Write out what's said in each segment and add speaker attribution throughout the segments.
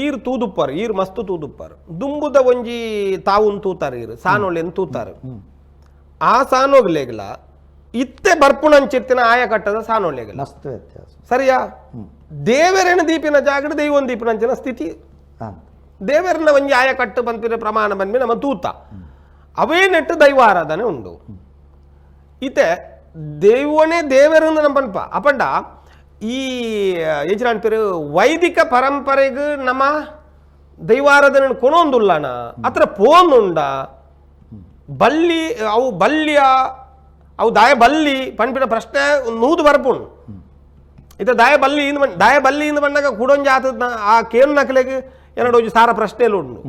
Speaker 1: ಈರ್ ತೂದುಪ್ಪಾರು, ಈರ್ ಮಸ್ತ್ ತೂದುಪ್ಪಾರು. ದುಂಬುದ ಒಂಜಿ ತಾವುನ್ ತೂತಾರು, ಈರ್ ಸಾನೊಲೆನ್ ತೂತಾರು. ಆ ಸಾನೋಗ್ಲೇಗ್ಲ ಇತ್ತೆ ಬರ್ಪುಣಂಚಿತ್ತಿನ ಆಯಕಟ್ಟದ ಸಾನೋಲೆಗ್ಲ
Speaker 2: ಮಸ್ತ್ ವ್ಯತ್ಯಾಸ.
Speaker 1: ಸರಿಯಾ? ದೇವರೇನ ದೀಪಿನ ಜಾಗಡ್ ದೈವನ್ ದೀಪಿನಂಚಿನ ಸ್ಥಿತಿ. ದೇವರನ್ನ ಒಂಜಿ ಆಯಕಟ್ಟು ಬಂಪಿನ ಪ್ರಮಾಣ ಬಂದ್ಮಿ ನಮ್ಮ ತೂತ ಅವೇ ನೆಟ್ಟು ದೈವ ಆರಾಧನೆ ಉಂಡು. ಇತ್ತೆ ದೈವನೇ ದೇವರಂದು ನಮ್ಮ ಪನ್ಪ ಅಪಂಡ ಈ ಎಂಚಿನ ಅನ್ಪೇರು ವೈದಿಕ ಪರಂಪರೆಗ್ ನಮ್ಮ ದೈವಾರಾಧನೆ ಕೊನೊಂದುಲ್ಲನ ಅತ್ರ ಪೋಂದುಂಡ ಬಲ್ಲಿ ಅವು ಬಲ್ಲಿಯ ಅವು ದಾಯ ಬಲ್ಲಿ ಪನ್ಪಿನ ಪ್ರಶ್ನೆ ನೂದು ಬರ್ಪುಂಡು. ಇತ್ತ ದಾಯ ಬಲ್ಲಿ ಇಂದು ದಾಯ ಬಲ್ಲಿ ಇಂದು ಬಂದಾಗ ಕೂಡೊಂಜಿ ಆತ ಆ ಕೇನು ನಕಲೆಗ್ ಏನಡ ಒಂಜಿ ಸಾರ ಪ್ರಶ್ನೆಲು ಉಂಡು.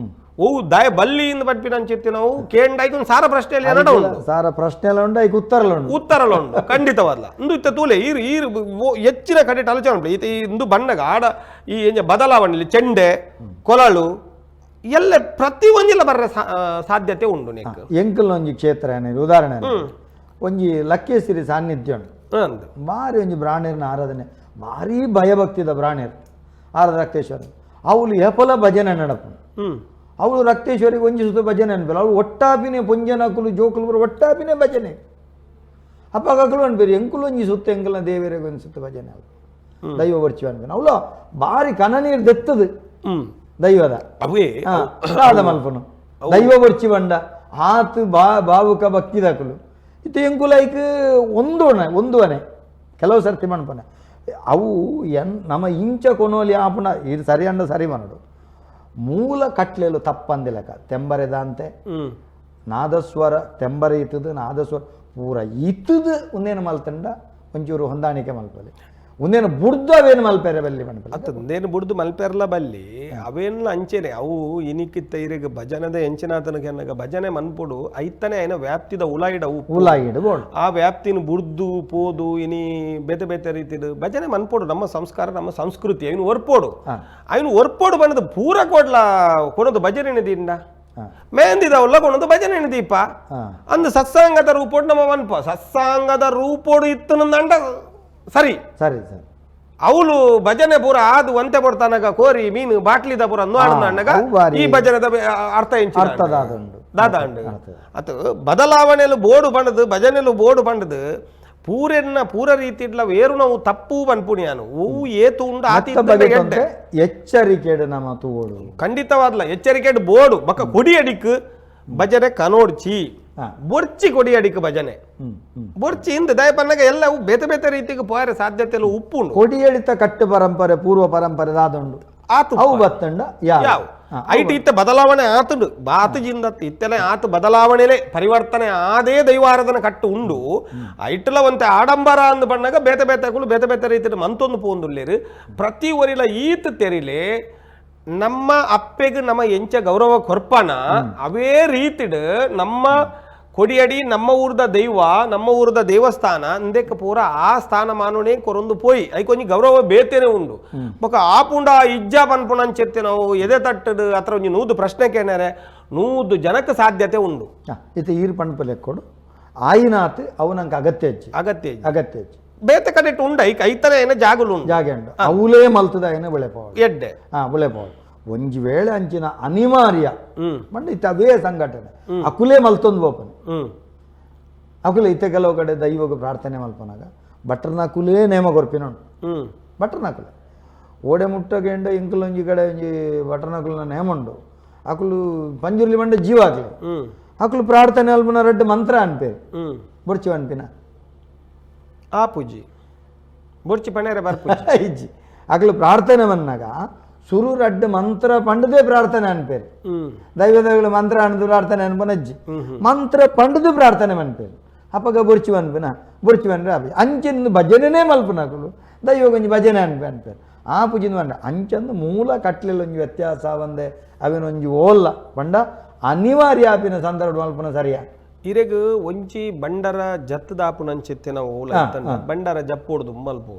Speaker 1: ಓ ದಾಯ ಬಲ್ಲಿ ಇಂದು ಪನ್ಪಿನ ಅಂಚಿತ್ತಿ ನಾವು ಕೇಂಡಾಯ್ತು ಒಂದು ಸಾರ ಪ್ರಶ್ನೆಯಲ್ಲಿ ಏನಡ ಉಂಡು,
Speaker 2: ಸಾರ ಪ್ರಶ್ನೆಲ ಉಂಡು, ಐಕ್ ಉತ್ತರಲ ಉಂಡು,
Speaker 1: ಉತ್ತರಲ ಉಂಡು ಖಂಡಿತವಲ್ಲ. ಇಂದು ಇತ್ತ ತೂಲೆ ಈರು ಈರು ಹೆಚ್ಚಿನ ಕಡೆ ಆಲೋಚನೆ ಉಂಟು. ಈತ ಇಂದು ಬಣ್ಣಗ ಆಡ ಈ ಎಂಜ ಬದಲಾವಣೆ ಚೆಂಡೆ ಕೊಲಳು ಎಲ್ಲ ಪ್ರತಿ ಒಂಜಿಲ ಬರ್ರ ಸಾಧ್ಯತೆ ಉಂಡು ನೆಕ್.
Speaker 2: ಎಂಕಲ್ ಒಂಜಿ ಕ್ಷೇತ್ರ ಏನಿದೆ ಉದಾಹರಣೆ ಒಂಜಿ ಲಕ್ಕೇಸಿರಿ ಸಾನ್ನಿಧ್ಯ ಉಂಡು. ಬಾರಿ ಒಂಜಿ ಬ್ರಾಣೇರ್ನ ಆರಾಧನೆ, ಭಾರಿ ಭಯಭಕ್ತಿದ ಬ್ರಾಣೇರ್ ಆರ ರಕ್ತೇಶ್ವರ. ಅವಳು ಎಪಲ ಭಜನೆ ನಡಪು. ಅವಳು ರಕ್ತೇಶ್ವರಿಗೆ ಒಂಜಿ ಸುತ್ತ ಭಜನೆ ಅನ್ಪಲ್ಲ. ಅವಳು ಒಟ್ಟಾಪಿನೇ ಪೊಂಜನಕುಲು ಜೋಕುಲು ಬರ ಒಟ್ಟಾಪಿನೇ ಭಜನೆ. ಅಪ್ಪಗಕುಲು ಅನ್ಪೇರು ಎಂಕುಲು ಒಂಜಿ ಸುತ್ತ ಎಂಕಲ್ನ ದೇವರಿಗೆ ಒಂಜಿ ಸುತ್ತ ಭಜನೆ ಅವು ದೈವ ಬರ್ಚಿ ಅನ್ಪೇನು. ಅವಳು ಭಾರಿ ಕನನೀರು ದೆತ್ತದು ದೈವದ
Speaker 1: ಅವೇ
Speaker 2: ರಾಧ ಮಲ್ಪನು ದೈವ ಬರ್ಚಿ ಬಂಡ ಆತು ಬಾ ಭಾವುಕ ಭಕ್ತಿದಕುಲು. ಇತ್ತು ಎಂಕುಲೈಕ್ ಒಂದುವನೆ ಒಂದುವನೆ ಕೆಲವು ಸರ್ತಿ ಮನ್ಪನೆ ಅವು ಎನ್ ನಮ್ಮ ಇಂಚ ಕೊನೋಲಿ ಆಪುಣ ಇದು ಸರಿ ಅಂಡ ಸರಿ ಮನಡು ಮೂಲ ಕಟ್ಲೆಲು ತಪ್ಪಂದಿಲಕ ತೆಂಬರೆದಾಂತೆ ನಾದಸ್ವರ ತೆಂಬರೆ ಇತ್ತದು ನಾದಸ್ವರ ಪೂರ ಇತ್ತದು ಒಂದೇನು ಮಲ್ತಂಡ ಒಂಚೂರು ಹೊಂದಾಣಿಕೆ ಮಲ್ಪಲೆ ಒಂದೇನು ಬುಡ್ದು ಅವೇನು ಮಲ್ಪೆರೆ ಬಲ್ಲಿ ಮನ್ಪಲೆ.
Speaker 1: ಅತ್ತ ಒಂದೇನು ಬುಡ್ದು ಮಲ್ಪೆರ್ಲ ಬಲ್ಲಿ ಅವೇನು ಅಂಚೆನೆ ಅವು ಇನಿಕಿತ್ತ ಇರೆಗ್ ಭಜನದ ಎಂಚಿನಾತನಗೆ ಅನ್ನಗ ಭಜನೆ ಮನ್ಪುಡು ಐತನೆ ಐನ ವ್ಯಾಪ್ತಿದ ಉಲಾಯಿಡ ಉಪ್ಪು.
Speaker 2: ಉಲಾಯಿಡು ಬೋಡು.
Speaker 1: ಆ ವ್ಯಾಪ್ತಿನ ಬುಡ್ದು ಪೋದು ಇನಿ ಬೇತೆ ಬೇತೆ ರೀತಿಡು ಭಜನೆ ಮನ್ಪೋಡು. ನಮ್ಮ ಸಂಸ್ಕಾರ ನಮ್ಮ ಸಂಸ್ಕೃತಿ ಐನು ಒರ್ಪೋಡು. ಐನು ಒರ್ಪೋಡು ಬಣ್ಣದ ಪೂರ ಕೊಡ್ಲ ಕೊನೊಂದು ಭಜನೆ ದಿಂಡ ಮೇಂದಿದವಲ್ಲ ಕೊನೊಂದು ಭಜನೆ ದೀಪ ಅಂದು ಸತ್ಸಂಗದ ರೂಪೋಡು ನಮ್ಮ ಮನ್ಪ ಸತ್ಸಂಗದ ರೂಪೋಡು ಇತ್ತು ನಂದ ಸರಿ
Speaker 2: ಸರಿ ಸರಿ.
Speaker 1: ಅವಳು ಭಜನೆ ಪೂರ ಆದು ಒಂತೆ ಪೊಡ್ತಾನಗ ಕೋರಿ ಮೀನು ಬಾಟ್ಲಿದ ಪೂರ ಅಣ್ಣಗ
Speaker 2: ಅವು ಬಾರಿ.
Speaker 1: ಈ ಭಜನೆದ ಅರ್ಥ ಎಂಚಿನ
Speaker 2: ಅರ್ಥ ದಾದುಂಡು.
Speaker 1: ದಾದಾಂಡು.
Speaker 2: ಅರ್ಥ.
Speaker 1: ಅತ್ ಬದಲಾವಣೆಲು ಬೋಡು ಬಂಡದು ಭಜನೆಲು ಬೋಡು ಬಂಡದು ಪೂರೆನ್ನ ಪೂರ ರೀತಿಡ್ಲ ವೇರು ನಾವು ತಪ್ಪು ಪನ್ಪುಣಿಯಾನು ಹೂವು ಏತು ಉಂಡು ಆತಿ
Speaker 2: ಮತ್ತ
Speaker 1: ಇತ್ತಂಡ
Speaker 2: ಬಗೆಟ್
Speaker 1: ಎಡ್ಡೆ.
Speaker 2: ಒಂತೆ ಎಚ್ಚರಿಕೆಡು ನಮ್ಮ ತೂವೋಡು.
Speaker 1: ಖಂಡಿತವಾದ್ಲ ಎಚ್ಚರಿಕೆ ಬೋಡು ಬಕ್ಕ ಕೊಡಿ ಅಡಿಕ್ ಭಜನೆ ಕನೋಡ್ಚಿ ಬೊರ್ಚಿ ಕೊಡಿ ಅಡಿಕ್ ಭಜನೆ
Speaker 2: ಹ್ಮ್ ಹ್ಮ್
Speaker 1: ಬೊರ್ಚಿ ಇಂದ ದಯಪನ್ನಾಗ ಎಲ್ಲವು ಬೇತೆ ಬೇತೆ ರೀತಿಗೆ ಪೋಯರೆ ಸಾಧ್ಯತೆ ಎಲ್ಲ ಉಪ್ಪುಂಡು.
Speaker 2: ಕೊಡಿಯಳಿತ ಕಟ್ಟು ಪರಂಪರೆ ಪೂರ್ವ ಪರಂಪರೆ ದಾದುಂಡು.
Speaker 1: ಆತು
Speaker 2: ಅವು ಬತ್ತಂಡ ಯಾವ
Speaker 1: ಯಾವ ಐಟ್ ಇತ್ತ ಬದಲಾವಣೆ ಆತುಂಡು ಬಾತು ಜಿಂದತ್ತು ಇತ್ತನೆ ಆತು ಬದಲಾವಣೆಲೆ ಪರಿವರ್ತನೆ ಆದೇ ದೈವಾರಾಧನೆ ಕಟ್ಟು ಉಂಡು. ಐಟ್ಲ ಒಂತೆ ಆಡಂಬರ ಅಂದ್ ಬಣ್ಣಗ ಬೇತೆ ಬೇತೆಗಳು ಬೇತೆ ಬೇತೆ ರೀತಿಯ ಮಂತೊಂದು ಪೋಂದುಲ್ಲೇರು. ಪ್ರತಿ ಒರಿಲ ಈತ್ ತೆರಿಲೆ ನಮ್ಮ ಅಪ್ಪೆಗ್ ನಮ್ಮ ಎಂಚ ಗೌರವ ಕೊರ್ಪನ ಅವೇ ರೀತಿಡ್ ನಮ್ಮ ಕೊಡಿಯಡಿ ನಮ್ಮ ಊರ್ದ ದೈವ ನಮ್ಮ ಊರ್ದ ದೇವಸ್ಥಾನ ಅಂದೆಕ್ ಪೂರ ಆ ಸ್ಥಾನಮಾನನೇ ಕೊರೊಂದು ಪೋಯಿ ಐಕೊಂಜಿ ಗೌರವ ಬೇತೇನೆ ಉಂಡು. ಬೊಕ ಆಪುಂಡ ಇಜ್ಜ ಪನ್ಪುಣಂಚೆತ್ತಿ ನಾವು ಎದೆ ತಟ್ಟಡು ಅತ್ರ ಒಂಜಿ ನೂದು ಪ್ರಶ್ನೆ ಕೇನರೆ ನೂದು ಜನಕ್ಕೆ ಸಾಧ್ಯತೆ ಉಂಡು.
Speaker 2: ಇತ್ತೆ ಈರ್ ಪಣ್ಪ ಲೆಕ್ಕೊಡು ಆಯಿನಾತ್ ಅವು ನಂಗೆ ಅಗತ್ಯ ಹೆಚ್ಚು.
Speaker 1: ಅಗತ್ಯ ಇಜ್ಜಿ.
Speaker 2: ಅಗತ್ಯ ಹೆಚ್ಚು.
Speaker 1: ಬೇತೆ ಕಡೆಟ್ ಉಂಡು ಐಕ್ ಐತನೆ ಏನ ಜಾಗಲು ಉಂಡು.
Speaker 2: ಜಾಗೆ ಉಂಡು ಅವುಲೇ ಮಲ್ತದ ಏನ ಬೆಳೆಪೋಡು.
Speaker 1: ಎಡ್ಡೆ.
Speaker 2: ಬುಳೆಪೋಡು ಒಂಜಿ ವೇಳೆ ಅಂಚಿನ ಅನಿವಾರ್ಯ ಮಂಡ ಇತ್ತೆ ಅವೇ ಸಂಘಟನೆ ಅಕುಲೇ ಮಲ್ತೊಂದು ಬೋಪನೆ. ಅಕುಲೆ ಇತ್ತೆ ಕೆಲವು ಕಡೆ ದೈವಗ ಪ್ರಾರ್ಥನೆ ಮಲ್ಪನಾಗ ಬಟ್ರನಕುಲೇ ನೇಮ ಕೊರ್ಪಿನ ಉಂಡು. ಬಟ್ರನಕುಲೆ ಓಡೆ ಮುಟ್ಟಗೆಂಡ ಇಂಕುಲೊಂಜಿ ಕಡೆ ಒಂಜಿ ಬಟ್ರನಕುಲ್ನ ನೇಮ ಉಂಡು. ಅಕುಲು ಪಂಜುರ್ಲಿ ಮಂಡ ಜೀವ ಆಗ್ಲಿ ಅಕುಲು ಪ್ರಾರ್ಥನೆ ಅಲ್ಪನ ರಡ್ಡು ಮಂತ್ರ ಅನ್ಪೇರು. ಬೊರ್ಚಿ ಅನ್ಪಿನ
Speaker 1: ಆ ಪೂಜಿ ಬೊರ್ಚಿ ಪಣೇರೆ ಬರ್ಪುಜಿ.
Speaker 2: ಇಜ್ಜಿ ಅಕುಲು ಪ್ರಾರ್ಥನೆ ಬಂದಾಗ ಸುರು ರಡ್ಡು ಮಂತ್ರ ಪಂಡದೇ ಪ್ರಾರ್ಥನೆ ಅನ್ಪೇರು. ದೈವದಗಳು ಮಂತ್ರ ಅನ್ದು ಪ್ರಾರ್ಥನೆ ಅನ್ಪನಜ್ಜಿ ಮಂತ್ರ ಪಂಡದು ಪ್ರಾರ್ಥನೆ ಮನ್ಪೇರು. ಅಪ್ಪಗ ಬೊರ್ಚಿ ಅನ್ಪಿನ ಬೊರ್ಚಿ ಬನ್ರೆ ಆಪಿ ಅಂಚಿನ ಭಜನೆನೇ ಮಲ್ಪನಕುಲು ದೈವ ಒಂಜಿ ಭಜನೆ ಅನ್ಪೆ ಅನ್ಪೇರು. ಆ ಪೂಜಿನ ಬಂಡ ಅಂಚಂದು ಮೂಲ ಕಟ್ಲೆಲ್ ಒಂಜಿ ವ್ಯತ್ಯಾಸ ಒಂದೆ ಅವಿನೊಂಜಿ ಓಲ್ಲ ಪಂಡ ಅನಿವಾರ್ಯ ಆಪಿನ ಸಂದರ್ಭ ಮಲ್ಪನ ಸರಿಯಾ.
Speaker 1: ಇರೆಗ್ ಒಂಜಿ ಬಂಡರ ಜತ್ತದಾಪುನಂಚಿತ್ತಿನ ಓಲ ಬಂಡರ ಜಪ್ಪೋಡು ಮಲ್ಪು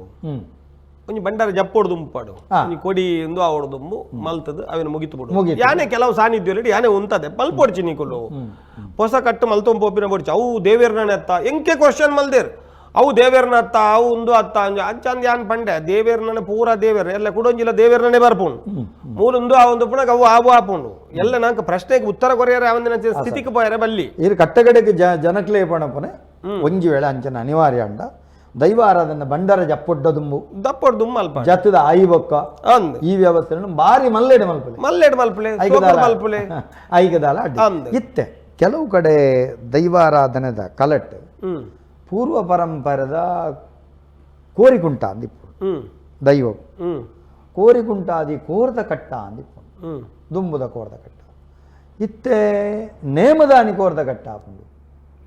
Speaker 1: ಒಂಜಿ ಬಂಡರ ಜಪ್ಪೋಡು ದುಂಪಾಡು ಒಂಜಿ ಕೊಡಿ ಇಂದು ಆವೋಡು ದುಂಬು ಮಲ್ತದು ಅವಿನ ಮುಗಿತು ಬಿಡು.
Speaker 2: ಮುಗೀತು.
Speaker 1: ಯಾನೆ ಕೆಲವು ಸಾನ್ನಿಧ್ಯ ಯಾನೆ ಉಂತದೆ ಮಲ್ಪೊಡ್ಚಿ ನೀಕುಲು ಹೊಸ ಕಟ್ಟು ಮಲ್ತೊಂದು ಪೋಪಿನ ಬೊಡ್ಚಿ ಅವು ದೇವೇರ್ನ ಎತ್ತ ಎಂಕೆ ಕ್ವಶನ್ ಮಲ್ದೇರ್ ಅವು ದೇವೇರ್ನ ಅತ್ತ ಅವು ಉಂದು ಅತ್ತ ಅಂಜ ಅಂಚಂದ್ ಯಾನ್ ಪಂಡೆ ದೇವೇರ್ನನೆ ಪೂರ ದೇವೇರ್ ಎಲ್ಲ ಕುಡೊಂಜಿಲ ದೇವೇರ್ನನೆ ಬರ್ಪುಂಡು ಮೂಲುಂದು ಆ ಒಂದು ಪುಣಗ ಅವು ಆವು ಆಪುಂಡು ಎಲ್ಲ ನಂಗೆ ಪ್ರಶ್ನೆಗೆ ಉತ್ತರ ಕೊರಿಯರೆ ಅವಂದಿನ ಸ್ಥಿತಿಗೆ ಪೋಯರೆ ಬಲ್ಲಿ
Speaker 2: ಇರು ಕಟ್ಟಗಡೆಗೆ ಜನಕ್ಲೇ ಪಣಪನೆ ಒಂಜಿ ವೇಳೆ ಅಂಚನ ಅನಿವಾರ್ಯ ಅಂಡ ದೈವ ಆರಾಧನೆ ಬಂಡಾರ ಜಪ್ಪೊಡ್ಡ ದುಂಬು
Speaker 1: ದಪ್ಪೊಡ್ ದುಮ್ಮಲ್ಪ
Speaker 2: ಜತ್ತದ ಆಯಿ ಬೊಕ್ಕ
Speaker 1: ಅಂದ್
Speaker 2: ಈ ವ್ಯವಸ್ಥೆ ಬಾರಿ ಮಲ್ಲೆಡೆ ಮಲ್ಪಲೆ
Speaker 1: ಮಲ್ಲೆಡ್ ಮಲ್ಪುಲೆ ಸೋಕುಡು ಮಲ್ಪುಲೆ
Speaker 2: ಐಗದಾಲ ಅಡ್ಡಿ.
Speaker 1: ಅಂದ್.
Speaker 2: ಇತ್ತೆ ಕೆಲವು ಕಡೆ ದೈವಾರಾಧನೆದ ಕಲಟ್
Speaker 1: ಹ್ಮ್
Speaker 2: ಪೂರ್ವ ಪರಂಪರೆದ ಕೋರಿಕುಂಟ ಅಂದಿಪ್ಪು
Speaker 1: ಹ್ಮ್
Speaker 2: ದೈವ
Speaker 1: ಹ್ಮ್
Speaker 2: ಕೋರಿಕುಂಟಾದಿ ಕೋರ್ದ ಕಟ್ಟ ಅಂದಿಪ್ಪು
Speaker 1: ಹ್ಮ್
Speaker 2: ದುಂಬುದ ಕೋರ್ದ ಕಟ್ಟ ಇತ್ತೆ ನೇಮದಾನಿ ಕೋರ್ದ ಕಟ್ಟ ಆಪುಂಡು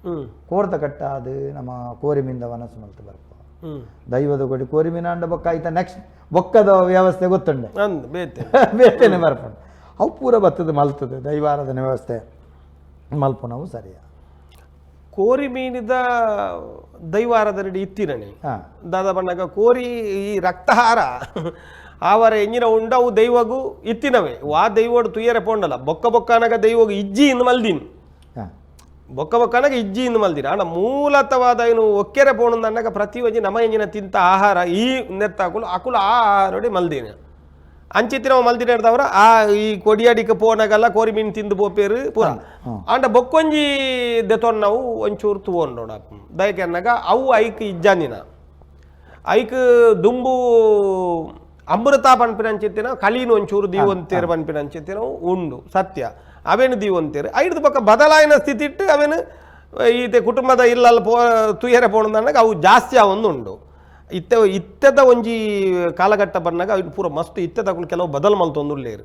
Speaker 1: ಹ್ಮ್
Speaker 2: ಕೋರ್ದ ಕಟ್ಟ ಅದು ನಮ್ಮ ಕೋರಿಮಿಂದ ವನಸು ಮಲ್ತು ಬರ್ಪ
Speaker 1: ಹ್ಮ್
Speaker 2: ದೈವದ ಕೊಡಿ ಕೋರಿಮಿನ ಅಂಡ ಬೊಕ್ಕ ಆಯ್ತ ನೆಕ್ಸ್ಟ್ ಬೊಕ್ಕದ ವ್ಯವಸ್ಥೆ ಗೊತ್ತುಂಡೆ
Speaker 1: ಅಂದ್ ಬೇತೆ
Speaker 2: ಬೇತೆನೆ ಬರ್ಪುಂಡು ಅವು ಪೂರ ಬತ್ತದ ಮಲ್ತದೆ ದೈವಾರಾಧನೆ ವ್ಯವಸ್ಥೆ ಮಲ್ಪುನವು ಸರಿಯ
Speaker 1: ಕೋರಿ ಮೀನಿದ ದೈವಾರಾಧನೆ ಇತ್ತಿರಣಿ
Speaker 2: ಹಾ
Speaker 1: ದಾದ ಬಣ್ಣಗ ಕೋರಿ ಈ ರಕ್ತಹಾರ ಆವರ ಎಂಜಿನ ಉಂಡವು ದೈವಗು ಇತ್ತಿನವೇ ವಾ ದೈವೋಡು ತುಯ್ಯರೆ ಪೋಂಡಲ ಬೊಕ್ಕ ಬೊಕ್ಕನಗ ದೈವಗು ಇಜ್ಜಿ ಇಂದು ಮಲ್ದಿನ್
Speaker 2: ಹಾ
Speaker 1: ಬೊಕ್ಕ ಬೊಕ್ಕನಗ ಇಜ್ಜಿ ಇಂದು ಮಲ್ದಿನ ಆಂಡ ಮೂಲತವಾದ ಏನು ಒಕ್ಕೆರೆ ಪೋಣಂದನ್ನಗ ಪ್ರತಿ ಒಂಜಿ ನಮ ಎಂಜಿನ ತಿಂತ ಆಹಾರ ಈ ನೆತ್ತಾಕುಲು ಅಕುಲು ಆ ಆಹಾರಡಿ ಮಲ್ದಿನ ಅಂಚಿತ್ತಿನವ ಮಲ್ದಿನ ಹಿಡ್ದವ್ರ ಆ ಈ ಕೊಡಿಯಡಿಕ ಪೋನಗಲ್ಲ ಕೋರಿ ಮೀನು ತಿಂದು ಪೋಪೇರು ಪೂರ ಆಂಡ ಬೊಕ್ಕೊಂಜಿ ದೆತೊನ್ ನಾವು ಒಂಚೂರು ತೂವೊಂಡೋಣ ದಯಕೆನ್ನಗ ಅವು ಐಕ್ ಇಜ್ಜಾನಿನ ಐಕ್ ದುಂಬು ಅಮೃತ ಪನ್ಪಿನ ಅಂಚಿತ್ತಿನ ಕಲೀನ್ ಒಂಚೂರು ದೀವಂತೇರು ಪನ್ಪಿನ ಅಂಚಿತ್ತಿನ ಉಂಡು ಸತ್ಯ ಅವೇನು ದೀವಂತೇರು ಐದು ಪಕ್ಕ ಬದಲಾಯಿನ ಸ್ಥಿತಿ ಇಟ್ಟು ಅವೇನು ಈತೆ ಕುಟುಂಬದ ಇಲ್ಲಲ್ಲ ಪೋ ತುಯರೆ ಪೋಣಂದನ್ನಾಗ ಅವು ಜಾಸ್ತಿ ಅವೊಂದು ಉಂಡು ಇತ್ತೆ ಇತ್ತೆದ ಒಂಜಿ ಕಾಲಘಟ್ಟ ಬನ್ನಾಗ ಅವು ಪೂರ ಮಸ್ತ್ ಇತ್ತೆದ ಕೆಲವು ಬದಲು ಮಲ್ತೊಂದುಲ್ಲೇರು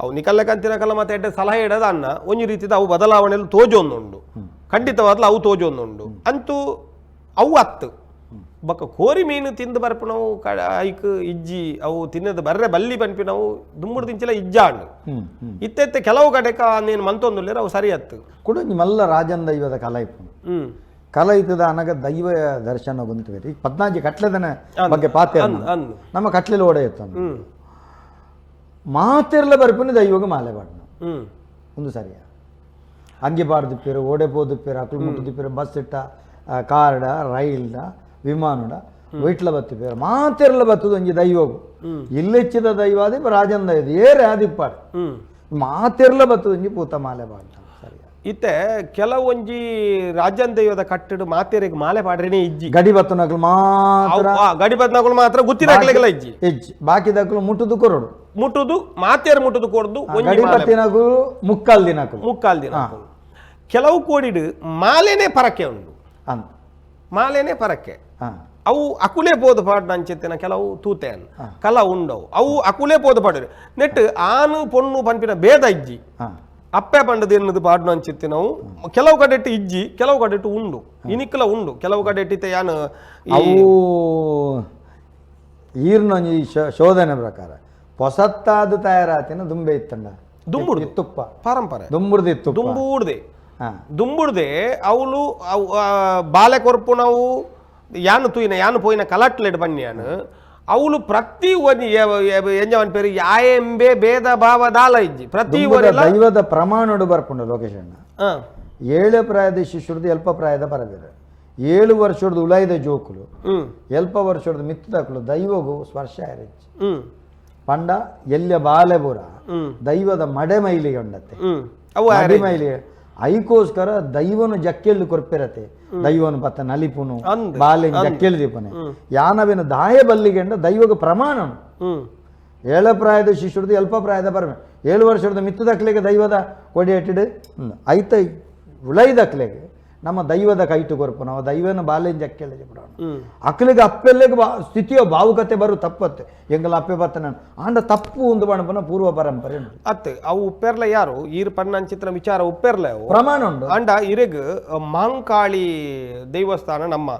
Speaker 1: ಅವು ನಿಕಲ್ಲಕಂತಿನಕಲ್ಲ ಮತ್ತೆ ಎಡ್ಡೆ ಸಲಹೆ ಇಡದ ಅನ್ನ ಒಂಜಿ ರೀತಿದ ಅವು ಬದಲಾವಣೆಯಲ್ಲಿ ತೋಜೊಂದುಂಡು ಖಂಡಿತವಾದ್ಲ ಅವು ತೋಜೊಂದುಂಡು ಅಂತೂ ಅವು ಅತ್ತು ಬೊಕ್ಕ ಕೋರಿ ಮೀನು ತಿಂದು ಬರ್ಪಿನವು ಕ ಐಕ್ ಇಜ್ಜಿ ಅವು ತಿನ್ನದು ಬರ್ರೆ ಬಲ್ಲಿ ಪನ್ಪಿನವು ದುಂಬುಡು ತಿಂಚಿಲ ಇಜ್ಜಾಂಡು
Speaker 2: ಹ್ಮ್ ಹ್ಮ್
Speaker 1: ಇತ್ತೆ ಇತ್ತೆ ಕೆಲವು ಕಡೆಕ ನೀನು ಮಂತೊಂದುಲ್ಲೇರು ಅವು ಸರಿ ಅತ್ತು
Speaker 2: ಕುಡೊಂಜಿ ಮಲ್ಲ ರಾಜನ್ ದೈವದ ಕಲ ಇಪ್ಪುಂಡು
Speaker 1: ಹ್ಮ್
Speaker 2: ಕಲ ಇತ್ತದ ಅನಗ ದೈವ ದರ್ಶನ ಗುಂತುವೆ ಈಗ ಪದ್ನಾಜಿ ಕಟ್ಲೆದನ ಬಗ್ಗೆ ಪಾತೆ
Speaker 1: ಅಂದ್ ಅಂದ್
Speaker 2: ನಮ್ಮ ಕಟ್ಲೆಲ್ ಓಡೆ ಇತ್ತು
Speaker 1: ಹ್ಮ್
Speaker 2: ಮಾತೆರ್ಲ ಬರ್ಪಿನ ದೈವಗ ಮಾಲೆ ಪಾಡ್ನ
Speaker 1: ಹ್ಮ್
Speaker 2: ಒಂದು ಸರಿಯ ಅಂಗಿ ಪಾಡ್ದಿಪ್ಪೇರು ಓಡೆ ಪೋದಿಪ್ಪೇರು ಅಕುಲು ಮುಟ್ಟುದಿಪ್ಪೇರು ಬಸ್ ಇಟ್ಟ ಕಾರ್ಡ ರೈಲ್ಡ ವಿಮಾನಡ ವೈಟ್ಲ ಬತ್ತಿಪ್ಪೇರು ಮಾತೆರ್ಲ ಬತ್ತದ ಒಂಜಿ ದೈವಗು ಇಲ್ಲೆಚ್ಚಿದ ದೈವ ಅದಿ ರಾಜನ್ ದೈವ ಏರೆ ಆದಿಪ್ಪಾಡು
Speaker 1: ಹ್ಮ್
Speaker 2: ಮಾತೆರ್ಲ ಬತ್ತದ ಒಂಜಿ ಪೂತ ಮಾಲೆ ಪಾಡ್ನ ಸರಿಯ
Speaker 1: ಇತ್ತೆ ಕೆಲವೊಂಜಿ ರಾಜನ್ ದೈವದ ಕಟ್ಟಡ ಮಾತೆರೆಗ್ ಮಾಲೆ ಪಾಡ್ರೇನೆ ಇಜ್ಜಿ
Speaker 2: ಗಡಿ ಬತ್ತನಕಲು ಮಾತ್ರ
Speaker 1: ಗಡಿ ಬದ್ನಗಳು ಮಾತ್ರ ಗುತ್ತಿನಕ್ಲೆಗೆಲ್ಲ ಇಜ್ಜಿ
Speaker 2: ಇಜ್ಜಿ ಬಾಕಿದಕಲು ಮುಟ್ಟುದು ಕೊರಡು
Speaker 1: ಮುಟ್ಟುದು ಮಾತೆರ್ ಮುಟ್ಟುದು ಕೊಡ್ದು ಒಂಜಿ
Speaker 2: ಗಡಿ
Speaker 1: ಮಾಲೆ
Speaker 2: ಬತ್ತಿನಕಲು ಮುಕ್ಕಾಲ್ ದಿನಕಲು
Speaker 1: ಮುಕ್ಕಾಲ್ ದಿನ ಕೆಲವು ಕೋಡಿಡು ಮಾಲೆನೇ ಪರಕೆ ಉಂಡು
Speaker 2: ಅಂತ
Speaker 1: ಮಾಲೆನೇ ಪರಕೆ
Speaker 2: ಹಾ
Speaker 1: ಅವು ಅಕುಲೇ ಪೋದು ಪಾಡ್ನ ಅಂಚೆತ್ತಿನ ಕೆಲವು ತೂತೆನ್ ಕಲ ಉಂಡವು ಅವು ಅಕುಲೇ ಪೋದು ಪಾಡಿರು ನೆಟ್ ಆನು ಪೊಣ್ಣು ಪನ್ಪಿನ ಭೇದ ಇಜ್ಜಿ
Speaker 2: ಹಾ
Speaker 1: ಅಪ್ಪೆ ಪಂಡದ ಎನ್ನದು ಪಾಡ್ನ ಅಂಚೆತ್ತಿನವು ಕೆಲವು ಕಡೆಟ್ಟು ಇಜ್ಜಿ ಕೆಲವು ಕಡೆಟ್ಟು ಉಂಡು ಇನಿಕ್ಲ ಉಂಡು ಕೆಲವು ಕಡೆಟ್ಟಿತ್ತೆ ಯಾನು ಈ
Speaker 2: ಅವು ಈರ್ನೊಂಜಿ ಶೋಧನೆ ಪ್ರಕಾರ ಪೊಸತ್ತಾದ ತಯಾರಾತಿನ ದುಂಬೆ ಇತ್ತಂಡ
Speaker 1: ದುಂಬುಡ್ದು.
Speaker 2: ಇತ್ತುಪ್ಪ
Speaker 1: ಪರಂಪರೆ
Speaker 2: ದುಂಬುಡ್ದು ಇತ್ತುಪ್ಪ
Speaker 1: ದುಂಬೂಡ್ದೆ
Speaker 2: ಹಾ
Speaker 1: ದುಂಬುಡ್ದೆ ಅವಳು ಅವು ಬಾಲೆ ಕೊರ್ಪುನವು ಯಾನು ತೂಯಿನ ಯಾನು ಪೋಯಿನ ಕಲಟ್ಲೆಡ್ ಬನ್ನಿ ಯಾನು ಅವಳು ಪ್ರತಿ ಒಂಜಿ ಎಂಜವನ್ ಪೇರು ಯಾಯೆಂಬೆ ಭೇದ ಭಾವ ದಾಲ ಇಜ್ಜಿ ಪ್ರತಿ
Speaker 2: ದುಂಬುದ
Speaker 1: ಒರಿಲ
Speaker 2: ದೈವದ ಪ್ರಮಾಣಡು ಬರ್ಪುಂಡು ಲೋಕೇಶ್ ಅಣ್ಣ
Speaker 1: ಹಾ
Speaker 2: ಏಳು ಪ್ರಾಯದ ಶಿಶುರ್ದು ಎಲ್ಪ ಪ್ರಾಯದ ಪರಬೇರು 7 ವರ್ಷದ ಉಲಾಯ್ದ ಜೋಕುಲು
Speaker 1: ಹ್ಮ್
Speaker 2: ಎಲ್ಪ ವರ್ಷದ ಮಿತ್ತದಕುಲು ದೈವಗು ಸ್ಪರ್ಶ ಆರಿಜ್ಜಿ
Speaker 1: ಹ್ಮ್
Speaker 2: ಪಂಡ ಎಲ್ಯ ಬಾಲೆ ಬೂರ
Speaker 1: ಹ್ಮ್.
Speaker 2: ದೈವದ ಮಡೆ ಮೈಲಿಗೆ ಉಂಡತ್ತೆ
Speaker 1: ಹ್ಮ್ ಅವು
Speaker 2: ಮಡೆ ಮೈಲಿಗೆ ಐಕೋಸ್ಕರ ದೈವನು ಜಕ್ಕೆಲ್ದು ಕೊರ್ಪಿರತೆ ದೈವನು ಪತ್ತ ನಲಿಪುನು
Speaker 1: ಅಂದ್.
Speaker 2: ಬಾಲೆ ಜಕ್ಕೆಲ್ ದೀಪನೆ ಯಾನವಿನ ದಾಯ ಬಲ್ಲಿಗೆಂಡ ದೈವಗ ಪ್ರಮಾಣ
Speaker 1: ಹ್ಮ್
Speaker 2: ಏಳ ಪ್ರಾಯದ ಶಿಶುರ್ದು ಎಲ್ಪ ಪ್ರಾಯದ ಪರಮೆ 7 ವರ್ಷದ ಮಿತ್ತದಕ್ಲೆಗೆ ದೈವದ ಕೊಡಿ ಇಟ್ಟಿಡು ಐತ ಉಳೈದಕ್ಲೆಗೆ ನಮ್ಮ ದೈವದ ಕೈಟು ಕೊರ್ಪು ನಾವು ದೈವನ ಬಾಲೆನ್ ಜಕ್ಕೆಲ್ಲ ಬಿಡೋಣ
Speaker 1: ಹ್ಮ್
Speaker 2: ಅಕ್ಲಿಗೆ ಅಪ್ಪೆಲ್ಲೆಗೆ ಬಾ ಸ್ಥಿತಿಯೋ ಭಾವುಕತೆ ಬರು ತಪ್ಪತ್ತೆ ಎಂಗಲ ಅಪ್ಪೆ ಬತ್ತ ಆಂಡ ತಪ್ಪು ಒಂದು ಬಣಪನ ಪೂರ್ವ ಪರಂಪರೆ ಉಂಟು
Speaker 1: ಅತ್ತೆ ಅವು ಉಪ್ಪೆರ್ಲ ಯಾರು ಈರ್ ಪಣ್ಣಂಚಿತ್ರ ವಿಚಾರ ಉಪ್ಪೆರ್ಲ ಅವು
Speaker 2: ಪ್ರಮಾಣ ಉಂಡು
Speaker 1: ಅಂಡ ಇರೆಗ್ ಮಾಂಕಾಳಿ ದೇವಸ್ಥಾನ ನಮ್ಮ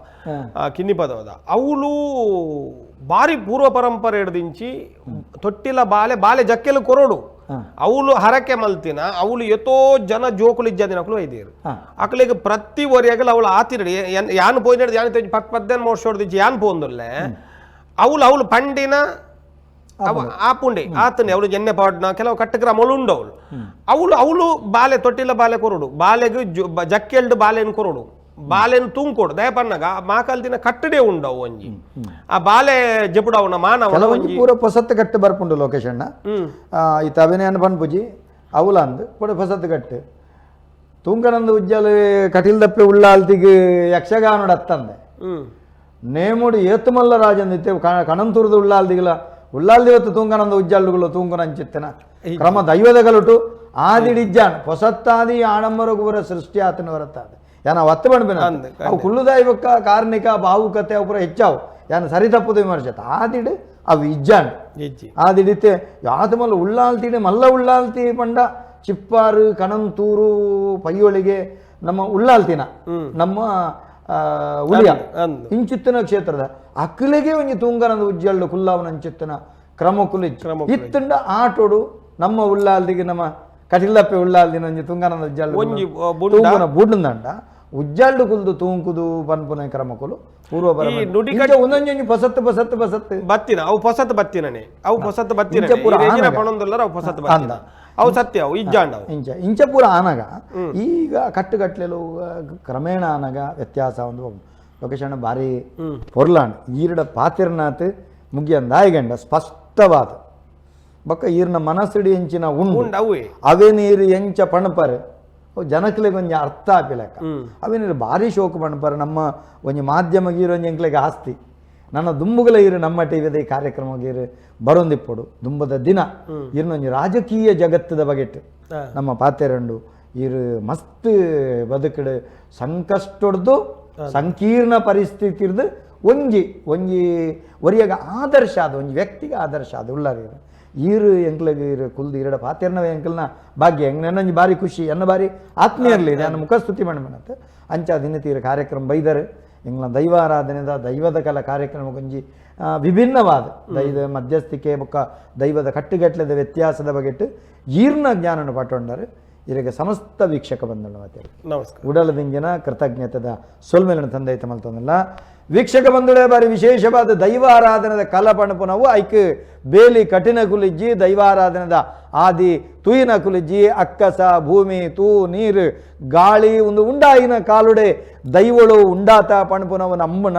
Speaker 1: ಕಿನ್ನಿಪದವದ ಅವಳು ಬಾರಿ ಪೂರ್ವ ಪರಂಪರೆ ಹಿಡ್ದಿಂಚಿ ತೊಟ್ಟಿಲ ಬಾಲೆ ಬಾಲೆ ಜಕ್ಕೆಲು ಕೊರೋಡು ಅವಳು ಹರಕೆ ಮಲ್ತಿನ ಅವಳು ಎತೋ ಜನ ಜೋಕುಲು ಇಜ್ಜಾದಿನಕುಲು ಐದೇರು ಅಕ್ಲಿಗೆ ಪ್ರತಿ ಒರಿಯಾಗಲ ಅವಳು ಆತಿರಡಿ ಯಾನ್ ಪೋಯಿನಡ್ ಯಾನ್ ತೆಂಚಿ ಪತ್ ಪದ್ದೇನು ಮೋರ್ಸೋಡ್ದಿಂಚಿ ಯಾನ್ ಪೋಂದುಲ್ಲೆ ಅವಳು ಅವಳು ಪಂಡಿನ ಆಪುಂಡೆ ಆತನೆ ಅವಳು ಜೆನ್ನೆ ಪಾಡ್ನ ಕೆಲವು ಕಟ್ಟಕ್ರಮಗಳು ಉಂಡು ಅವಳು ಅವಳು ಅವಳು ಬಾಲೆ ತೊಟ್ಟಿಲ ಬಾಲೆ ಕೊರಡು ಬಾಲೆಗೆ ಜಕ್ಕೆಲ್ಡು ಬಾಲೆನ್ ಕೊರಡು ಬಾಲೆನ್ ತೂಂಕೊಡು ದಯಪನ್ನಗ ಮಾಕಲ್ದಿನ ಕಟ್ಟಡೆ ಉಂಡವು ಒಂಜಿ ಆ ಬಾಲೆ ಜಪುಡವನ ಮಾನವ
Speaker 2: ಕೆಲವೊಂಜಿ ಪೂರ ಪೊಸತ್ತು ಕಟ್ಟು ಬರ್ಪುಂಡು ಲೋಕೇಶಣ್ಣ. ಈ ತವೆನೇ ಪನ್ಪುಜಿ ಅವಲ ಅಂದ್ ಪೂರ ಪೊಸತ್ತು ಕಟ್ಟು ತೂಂಕನಂದು ಉಜ್ಜಾಲು ಕಟಿಲ್ ದಪ್ಪೆ ಉಳ್ಳಾಲ್ತಿಗ್ ಯಕ್ಷಗಾನೋಡು ಅತ್ತಂದೆ ನೇಮುಡು ಏತುಮಲ್ಲ ರಾಜಂದಿತ್ತೆ ಕಣಂತೂರದ ಉಳ್ಳಾಲ್ದಿಗಲ ಉಳ್ಳಾಲ್ದಿ ಹೊತ್ತು ತೂಂಕನಂದ ಉಜ್ಜಾಲುಗಳು ತೂಂಕನಂಚಿತ್ತನ ಕ್ರಮ ದೈವದ ಕಲುಟು ಆದಿಡಿಜ್ಜಾನ್ ಪೊಸತ್ತಾದಿ ಆಡಂಬರಗುವರ ಸೃಷ್ಟಿ ಆತನ ಹೊರತಾದ ಯಾನ ಒತ್ತು ಪಣ್ಪಿನ ಅವು ಕುಳ್ಳುದಾಯಿಬಕ್ಕ ಕಾರ್ಣಿಕ ಭಾವುಕತೆ ಅವು ಪೂರ ಹೆಚ್ಚಾವು ಯಾನ ಸರಿ ತಪ್ಪುದು ವಿಮರ್ಶೆ ಆದಿಡು ಅವು ಇಜ್ಜಾನ್ ಆದಿಡಿತೆ ಯಾತ ಮಲ್ಲ ಉಳ್ಳಾಲ್ತಿಡೆ ಮಲ್ಲ ಉಳ್ಳಾಲ್ತಿ ಪಂಡ ಚಿಪ್ಪಾರು ಕಣಂತೂರು ಪೈಯೊಳಿಗೆ ನಮ್ಮ ಉಳ್ಳಾಲ್ತಿನ ನಮ್ಮ ಉಳಿಯ ಇಂಚಿತ್ತಿನ ಕ್ಷೇತ್ರದ ಅಕ್ಕಲಿಗೆ ಒಂಜಿ ತೂಂಗನದ ಉಜ್ಜಲ್ಲು ಕುಲ್ಲಾವನ ಅಂಚಿತ್ತಿನ ಕ್ರಮ ಕುಲಿಚ್ಚು ಇತ್ತಂಡ ಆಟೋಡು ನಮ್ಮ ಉಳ್ಳಾಲ್ದಿಗೆ ನಮ್ಮ ಕಟಿಲಪ್ಪೆ ಉಳ್ಳಾಲ್ದಿನ ಒಂಜಿ ತುಂಗನದ ಉಜ್ಜಲ್ಲು ತೂಂಗುನ ಬುಡ್ಂದಂಡ ಉಜ್ಜಲ್ಡು ಕುಲ್ದು ತೂಂಕುದು ಪನ್ಪುನ ಕ್ರಮಕುಲು ಪೂರ್ವ ನುಡಿ ಒಂದೊಂಜೊಂಜಿ ಪೊಸತ್ತು ಪೊಸತ್ತು ಪೊಸತ್ತು
Speaker 1: ಬತ್ತಿನ ಅವು ಪೊಸತ್ತು ಬತ್ತಿನನೆ ಅವು ಪೊಸತ್ತು ಬತ್ತಿನ ಪಣೊಂದುಲ್ಲರ ಅವು ಪೊಸತ್ತು ಬತ್ತಿನ ಅವು ಸತ್ಯ ಅವು ಇಜ್ಜಾಂಡ
Speaker 2: ಇಂಚ ಇಂಚ ಪೂರ ಆನಗ ಈಗ ಕಟ್ಟುಗಟ್ಲೆಲು ಕ್ರಮೇಣ ಆನಗ ವ್ಯತ್ಯಾಸ ಒಂದು ಲೊಕೇಶನ್ ಭಾರಿ ಪೊರ್ಲಾಂಡ್ ಈರಡ ಪಾತಿರ್ನಾಥ್ ಮುಗಿಯಂದಾಯಿಗಂಡ ಸ್ಪಷ್ಟವಾದ ಬೊಕ್ಕ ಈರ್ನ ಮನಸ್ಸಿಡಿ ಎಂಚಿನ ಉಂಡು ಅವೇ ನೀರು ಎಂಚ ಪಣಪರ್ ಜನಕ್ಲೆಗ್ ಒಂಜಿ ಅರ್ಥ ಆಪಿಲೆಕ್ಕ ಅವೇ ನೀರು ಭಾರಿ ಶೋಕು ಪಣಪರ್ ನಮ್ಮ ಒಂಜಿ ಮಾಧ್ಯಮ ಗೀರು ಒಂಜಿ ಎಂಕ್ಲೆಗ್ ಆಸ್ತಿ ನನ್ನ ದುಂಬುಗಲ ಇರು ನಮ್ಮ ಟಿವಿದ ಈ ಕಾರ್ಯಕ್ರಮ ಗೀರು ಬರೊಂದಿಪ್ಪೊಡು ದುಂಬದ ದಿನ ಇರ್ನೊಂಜಿ ರಾಜಕೀಯ ಜಗತ್ತದ ಬಗೆಟ್ ನಮ್ಮ ಪಾತೆರಂಡು ಇರು ಮಸ್ತ್ ಬದುಕಡು ಸಂಕಷ್ಟೊಡ್ದು ಸಂಕೀರ್ಣ ಪರಿಸ್ಥಿತಿ ಇರ್ದು ಒಂಜಿ ಒಂಜಿ ಒರಿಯಾಗ ಆದರ್ಶ ಆದ ಒಂಜಿ ವ್ಯಕ್ತಿಗೆ ಆದರ್ಶ ಆದ ಉಳ್ಳಾರಿ ಈರು ಎಂಕ್ಲೆಗ್ ಇರು ಕುಲ್ದು ಇರಡ ಪಾತೆರ್ನವ ಎಂಕಲ್ನ ಭಾಗ್ಯ ಎಂಗ್ ನನ್ನೊಂಜಿ ಭಾರಿ ಖುಷಿ ಎನ್ನ ಭಾರಿ ಆತ್ಮೀಯರ್ಲಿ ನಾನು ಮುಖಸ್ತುತಿ ಮಣ್ಣಮನತ್ ಅಂಚ ದಿನತೀರ ಕಾರ್ಯಕ್ರಮ ಬೈದರು ಎಂಗ್ಲ ದೈವಾರಾಧನೆದ ದೈವದ ಕಲ ಕಾರ್ಯಕ್ರಮ ಕೊಂಜಿ ವಿಭಿನ್ನವಾದ ದೈವ ಮಧ್ಯಸ್ಥಿಕೆ ಬೊಕ್ಕ ದೈವದ ಕಟ್ಟುಗಟ್ಟಲೆದ ವ್ಯತ್ಯಾಸದ ಬಗೆಟ್ ಈರ್ನ ಜ್ಞಾನನು ಪಟ್ಟೊಂಡರು ಇರಗ ಸಮಸ್ತ ವೀಕ್ಷಕ ಬಂಧುಗಳು ನಮಸ್ಕಾರ ಉಡಲದಿಂಗಿನ ಕೃತಜ್ಞತೆದ ಸೊಲ್ಮೆಲನ ತಂದೆ ಮಲ್ತೊಂದಲ್ಲ ವೀಕ್ಷಕ ಬಂಧುಗಳೇ ಬಾರಿ ವಿಶೇಷವಾದ ದೈವಾರಾಧನದ ಕಲ ಪಣಪುನವು ಐಕ್ ಬೇಲಿ ಕಠಿಣ ಕುಲಿಜ್ಜಿ ದೈವಾರಾಧನದ ಆದಿ ತುಯಿನ ಕುಲಿಜ್ಜಿ ಅಕ್ಕಸ ಭೂಮಿ ತೂ ನೀರು ಗಾಳಿ ಒಂದು ಉಂಡಾಯಿನ ಕಾಲುಡೆ ದೈವಳು ಉಂಡಾತ ಪಣಪುನವು ನಮ್ಮನ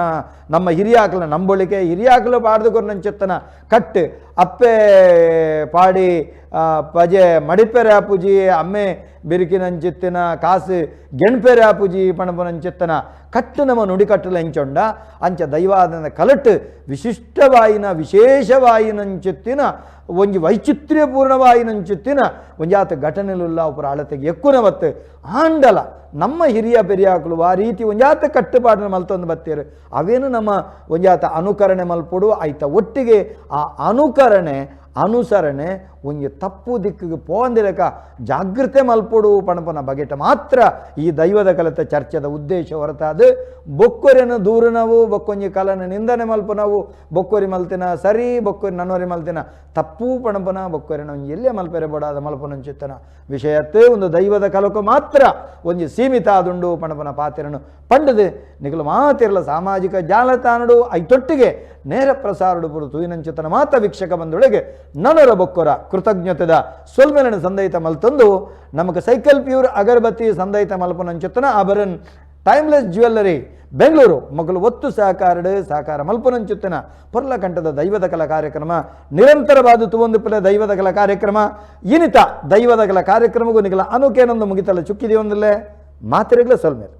Speaker 2: ನಮ್ಮ ಹಿರಿಯಾಕಲ ನಂಬೊಳಿಕೆ ಹಿರಿಯಾಕಲು ಪಾಡ್ದುಕೊರ್ನಂಚೆತ್ತನ ಕಟ್ಟು ಅಪ್ಪೆ ಪಾಡಿ ಪಜೆ ಮಡಿಪೆರೆ ಆಪುಜಿ ಅಮ್ಮೆ ಬಿರುಕಿನಂಚಿತ್ತಿನ ಕಾಸು ಗೆಣ್ಪೆರೆ ಆಪುಜಿ ಪಣಪುನಂಚಿತ್ತನ ಕಟ್ಟು ನಮ್ಮ ನುಡಿಕಟ್ಟಲು ಎಂಚೊಂಡ ಅಂಚ ದೈವಾದನ ಕಲಟ್ಟು ವಿಶಿಷ್ಟವಾಯಿನ ವಿಶೇಷವಾಯಿನಂಚಿತ್ತಿನ ಒಂಜಿ ವೈಚಿತ್ರ್ಯಪೂರ್ಣವಾಯಿನಂಚಿತ್ತಿನ ಒಂಜಾತ ಘಟನೆಲುಲ್ಲ ಉಪರ ಅಳತೆಗೆ ಎಕ್ಕುನವತ್ತು ಆಂಡಲ ನಮ್ಮ ಹಿರಿಯ ಪೆರಿಯಾಕುಲು ಆ ರೀತಿ ಒಂಜಾತ ಕಟ್ಟುಪಾಡನ ಮಲ್ತೊಂದು ಬತ್ತೀರು ಅವೇನು ನಮ್ಮ ಒಂಜಾತ ಅನುಕರಣೆ ಮಲ್ಪೊಡು ಆಯ್ತ ಒಟ್ಟಿಗೆ ಆ ಅನುಕರಣೆ ಅನುಸರಣೆ ಒಂಜಿ ತಪ್ಪು ದಿಕ್ಕಿಗೆ ಪೋಂದಿರಕ ಜಾಗೃತೆ ಮಲ್ಪೊಡು ಪಣಪನ ಬಗೆಟ ಮಾತ್ರ ಈ ದೈವದ ಕಲಿತ ಚರ್ಚೆದ ಉದ್ದೇಶ ಹೊರತಾದ ಬೊಕ್ಕೊರೆನು ದೂರನವು ಬೊಕ್ಕೊಂಜಿ ಕಲನ ನಿಂದನೆ ಮಲ್ಪನವು ಬೊಕ್ಕೊರಿ ಮಲ್ತಿನ ಸರಿ ಬೊಕ್ಕೊರಿ ನನ್ನೊರಿ ಮಲ್ತಿನ ತಪ್ಪು ಪಣಪನ ಬೊಕ್ಕೊರಿನ ಒಂಜಿ ಎಲ್ಲೇ ಮಲ್ಪೆರೆ ಬೋಡಾದ ಮಲ್ಪನಂಚಿತ್ತನ ವಿಷಯತ್ತೆ ಒಂದು ದೈವದ ಕಲಕ ಮಾತ್ರ ಒಂಜಿ ಸೀಮಿತ ಆದುಂಡು ಪಣಪನ ಪಾತಿರನು ಪಂಡದು ನಿಗಲು ಮಾತಿರಲ ಸಾಮಾಜಿಕ ಜಾಲತಾಣಡು ಐತೊಟ್ಟಿಗೆ ನೇರ ಪ್ರಸಾರಡು ಪುರು ತೂಯಿನಂಚಿತನ ಮಾತ ವೀಕ್ಷಕ ಬಂದೊಳಗೆ ನನರ ಬೊಕ್ಕೊರ ಕೃತಜ್ಞತೆದ ಸೊಲ್ಮೆಲನ ಸಂದಯಿತ ಮಲ್ತಂದು ನಮಗ ಸೈಕಲ್ ಪ್ಯೂರ್ ಅಗರಬತ್ತಿ ಸಂದಯಿತ ಮಲ್ಪನಂಚಿತನ ಆಭರನ್ ಟೈಮ್ಲೆಸ್ ಜ್ಯುವೆಲ್ಲರಿ ಬೆಂಗಳೂರು ಮಗಳು ಒತ್ತು ಸಹಕಾರಡು ಸಹಕಾರ ಮಲ್ಪನಂಚುತ್ತಿನ ಪೊರ್ಲಕಂಠದ ದೈವದ ಕಲಾ ಕಾರ್ಯಕ್ರಮ ನಿರಂತರವಾದ ತುವೊಂದು ಪಿಲೆ ದೈವದ ಕಲಾ ಕಾರ್ಯಕ್ರಮ ಇನಿತ ದೈವದ ಕಲಾ ಕಾರ್ಯಕ್ರಮಗೂ ನಿಗಲ ಅನುಕೇನೊಂದು ಮುಗಿತಲ್ಲ ಚುಕ್ಕಿದೆಯೊಂದಿಲ್ಲೇ ಮಾತಿರಗ್ಲ ಸೊಲ್ಮೇಲೆ.